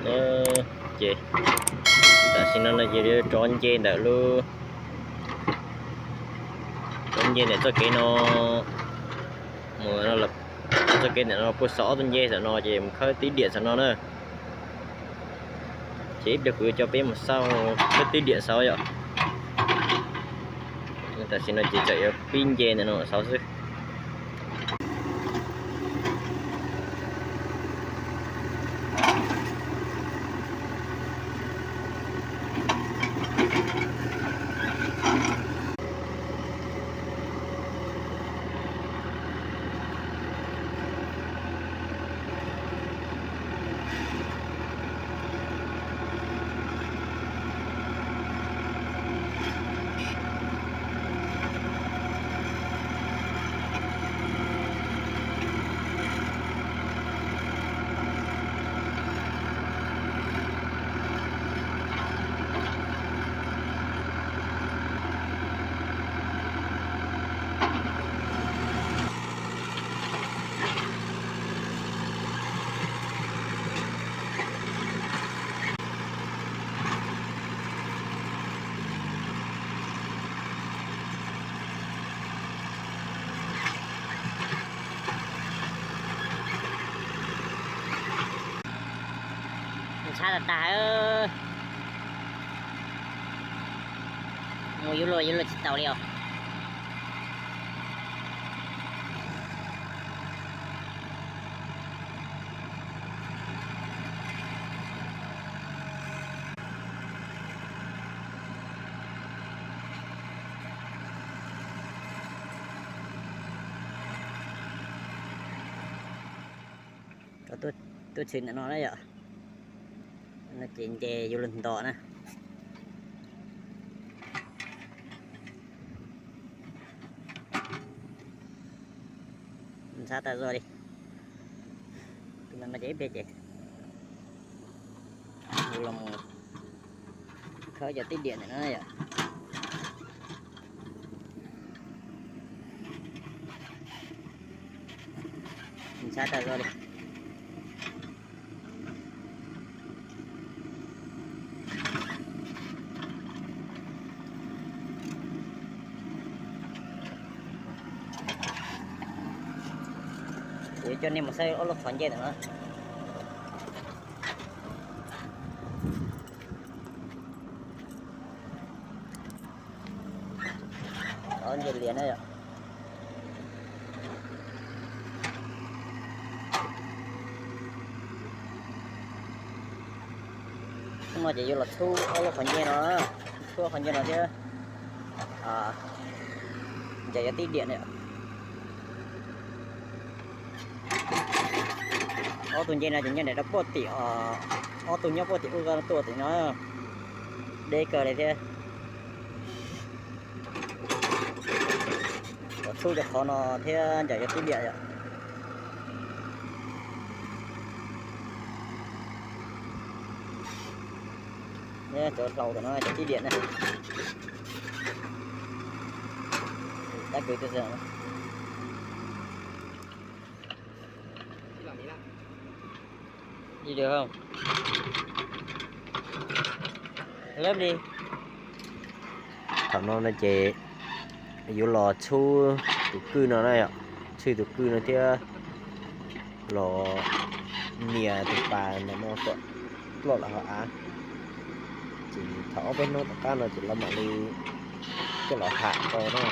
Ces tam sim no no ces rov nce ntawm lub, rov nce ntawm txoj kev no, txoj kev ntawm no puag saum ob tug nce saum no ces mus khawb tib diam saum no na. Ces ib pliag kuv yuav coj peb mus xauj khawb tib diam saud yom. Tam sim no ces tseem yuav pib nce ntawm no saud xwb. Ntshab tag tag, mus yuav luag yuav luag tsis taus li os. Tuaj tshwm ntawm no na yom. No ces nce yuav luag nto na. Ntshab tag zog li. Tus no no ces ib pliag ces yuav los khawb cov tib diam ntawm no yom. Ntshab tag zog li. Kuv yuav coj nej mus saib ob lub qhov ncej ntawm no. Qhov ncej lias na yom. Hnub no ces yuav los txhub ob lub qhov ncej no, txhub qhov ncej no thiab ncaim cov tib diam na. Ob tug ncej no ces nyob nram rau puag tim, ob tug nyob puag tim ub tuaj tim no, deb kawg li thiab. Los txhub cov qhov no thiab ncaim cov tib diam yom. Cov hlau tom no cov tib diam na. Tab kwv li. Thaum no no ces yuav los txhub tus kwj no na yom, txhub tus kwj no thiab los nias tus pas ntawm no kom ploj lawm hauv av. Ces thaum ob peb hnub tom qab no ces lawv mam li coj los ham tau na.